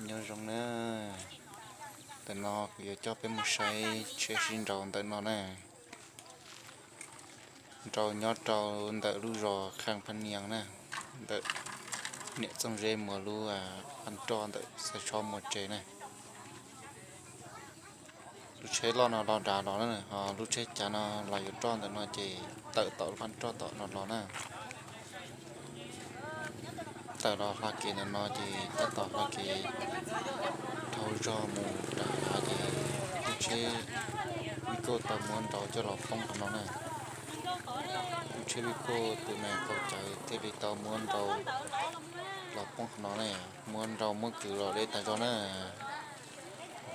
Nyob zoo na, ntawm no kuv yuav coj peb mus saib tsheb sib nraus ntawm no na. Nraus nyob rau ntawm lub zos Khaj Phaj Nias na, ntawm niam Txooj Zeb Muas lub phaj roj ntawm Xaj Tshob Muas tsev na. Lub tsheb loj no los nram los na, ho lub tsheb cav no los yuav roj ntawm no ces tawm tom lub phaj roj tom no los na. Tawm los hla kev ntawm no ces tab tom hla kev dhau zog mus nram hav ces lub tsheb Vij Koj tau muab nrau coj los poob qhov no na. Lub tsheb Vij Koj tus neeg qaug cawv thiaj li tau muab nrau los poob qhov no na, muab nrau muab kwv los deb tas zog na.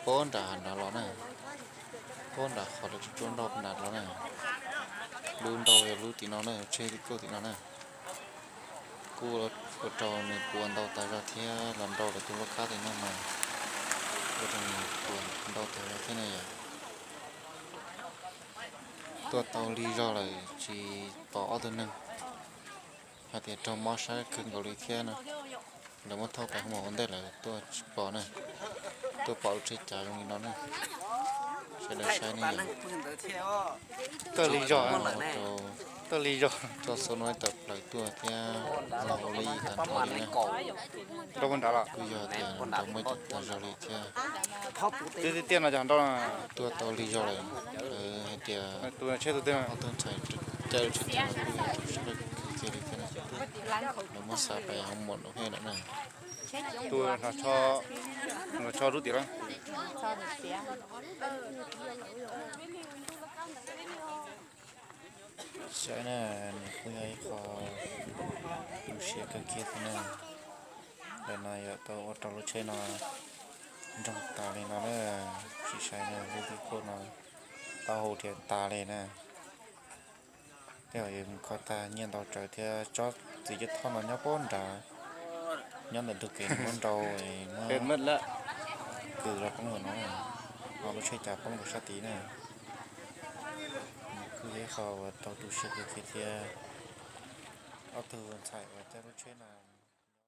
Poob nram nrad los na, poob nram qhov lawv tsuas tsuab nrau nram los na. Lub nrau yog lub tim no na, tsheb Vij Koj tim no na. Kuj ua rau nws puas ntau tas zog thiab los nrau lawv tus lub kab tim no mas ua rau nws puas ntau tas zog thiab na yom. Tuaj tau lig zog lawm tsis pom ob tug neeg, hais tias raug mob sab kawg nkaus li thiab no. Lawv muab thauj pais hoo maum ua ntej lawm tuaj tsis pom na. Tuaj pom lub tsheb cav zoo li no na. Sawv daws saib ne yom. Tuaj lig zog, tuaj lig zog, txoj xub no tawm plaws tuaj thiab los ua li tag nrho li na. Nrau puag nrad los? Kuj yog tias nrau muaj ib tug tag zog li thiab. Twb tiaj tiaj no cov nrau. Tuaj tau lig zog lawm, lawv hais tias tus tsheb tus twg, ob tug ntxhais caij lub tsheb cav no kuj yog raug sab laj kawg kiag li thiab na. Lawv muab xa pais hoo maum Noo Hej lawm na. Tus hnav tsho, hnav tsho rub tim lawm. Saib na, nws kuj yog ib qho tu siab kawg kiag thiab na. Ntawm no yog tau ua rau lub tsheb no nroog tas li no na. Tsis saib na, lub Vij Koj no taub hau dhia tas li na. Tej zaum yuav mus kho tag nyiaj ntau tsawv thiab. Tsob txiv cuab thoj no nyob puag nrad, nyob ntawm ntug kev no muab nrau, muab kwv los poob ntawm no, ho lub tsheb cav poob rau sab tid na. Nws kuj yog ib qho uas tau tu siab kawg kiag thiab. Ob tug ntxhais uas caij lub tsheb no